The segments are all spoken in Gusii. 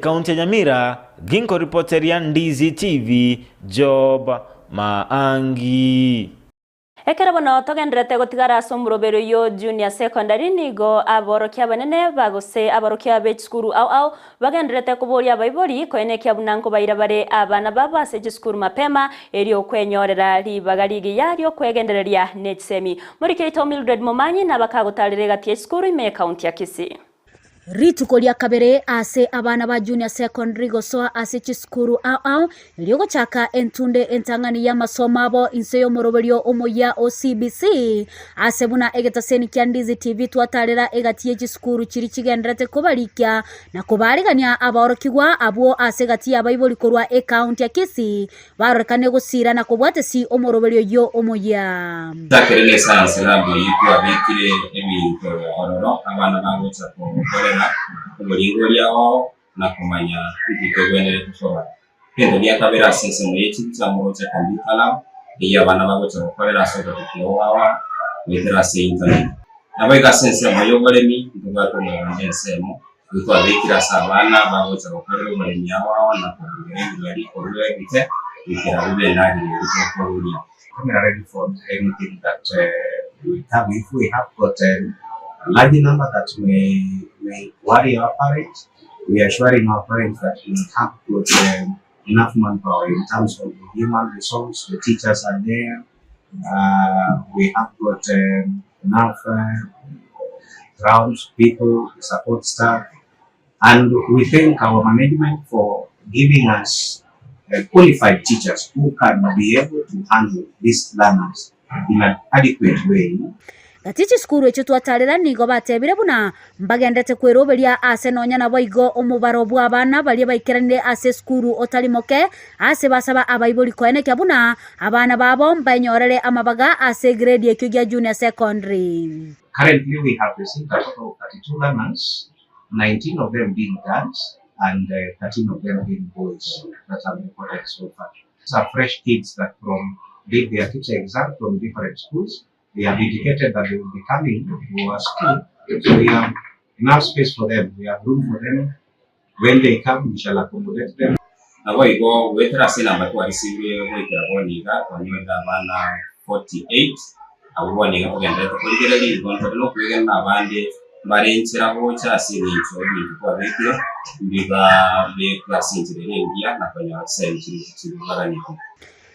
Ekaunti ya Nyamira, ginkoripoteria Ndizi TV, Job Maangi. Ekero bono togendererete gotigara ase omoroberi oyio Junior Secondary nigo aborokia abanene ba gose aborokia be chisukuru ao ao bagendererete koboria abaibori koenekia buna nkobaira bare abana babo ase chisukuru mapema erio kwenyorera ribaga rigiya riokwegendereria nechisemi. Moriki oito Mildred Momanyi nabakagotarera egati ye chisukuru ime y'ekaunti ya Kisii. Rituko ria kabere ase abana ba Junior Secondary gosoa ase chisukuru ao ao, erio gochaka entunde entang'ani y'amasomo abo inse y'omoroberio omoyia o CBC. Ase buna egetaseni kia Ndizi TV twatarera egati ye chisukuru chiria chigenderete kobarikia na kobaarigania abaorokigwa abwo ase egati y'abaibori korwa ecounty ya Kisii barorekane gosiira na kobwatesi omoroberio oyio omoyia. Chakere ne science lab eyio twabekire ebinto ororo abana bagocha gokorera oboringoria oo na komanya inki togwenerete koba. Egento gia kabere ase ensemo ye chibicha moroche computer lab eyio abana bagocha gokorera ase obotuki obo goetera ase internet. Naboigo ase ensemo y'oboremi ntobwate omogondo ensemo Nigo twabekire ase abana bagocha gokorera oboremi ao ao na koburugera ebigari korwa ebite goikera bibe endagera eria tokoruria. We are ready for anything that will come if we have got a large number that may may worry our parents we are assuring our parents that we have got enough manpower in terms of the human resource the teachers are there we have got enough grounds people support staff and we thank our management for giving us qualified teachers who can be able to handle these learners in an adequate way. Gati chisukuru echio twatarera nigo batebire buna mbagenderete kweroberia ase nonya naboigo omobaro bw'abana baria baikeranire ase esukuru otari moke, ase basaba abaibori koenekia buna abana babo mbaenyorere amabaga ase egrade ekio gia junior secondary. Currently we have received a total of 32 learners, 19 of them being girls and 13 of them being boys that have reported so far. These are fresh kids that from did their teacher exam from different schools. They have indicated that they will be coming to our school. So we have enough space for them. We have room for them. When they come, we shall accommodate them. Naboigo goetera ase enamba twarisibwe goikera bono iga, twanyorire abana 48, abwo bono iga togendererete korigereria, igo ntore nokwegena na abande mbare nchera gocha ase eng'encho ebinto twabekire mbibabekwe ase enchera ere engiya na konyora chisemi chiria chibaganeti.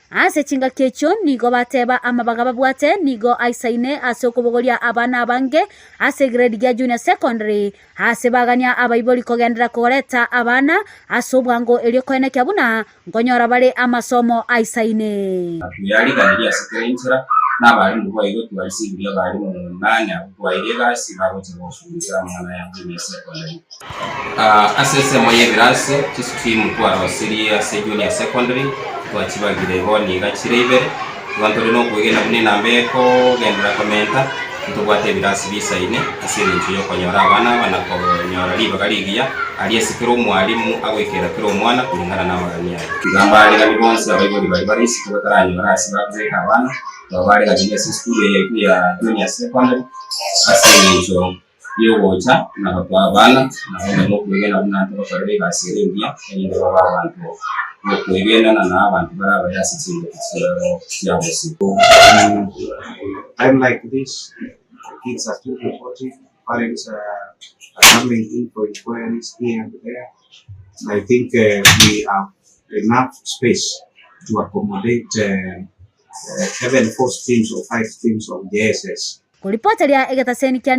Ase chingaki echio nigo bateba amabaga babwate nigo aisaine ase okobogoria abana abange ase egrade gia junior secondary, ase bagania abaibori kogenderera koreta abana ase obwango erio koenekia buna nkonyora bare amasomo aisaine. Tweyariganirie ase kera enchera, na abarimu boigo twarisibirie abarimu nane abwo twaeire egasi bagocha gosuguria amang'ana aya junior secondary. Ase ensemo y'ebirasi, chistrimu twarosirie ase junior secondary twachibagire bono iga chire ibere, igo ntore nokwegena buna enamba ekogenderera komenta, ntobwate ebirasi bisaine ase eng'encho y'okonyora abana aba na konyora ribaga rigiya aria ase kera omwalimu agoikera kera omwana kulingana namagani aye. Iga mbaregani bonsi abaibori baria bare isiko bataranyora ase bakobeka abana, twabareganirie ase esukuru eye yaito ya junior secondary ase eng'encho y'ogocha na gotoa abana, na bono nokwegena buna ntobakorere egasi ere engiya, erinde babe abanto b'okwegenana na abanto bare abaye ase chingaki chia bosio. Time like this, the kids are still reporting, parents are coming in for inquiries here and there. I think we have enough space to accommodate even four streams or five streams of JSS. Koripoteria egetaseni kia.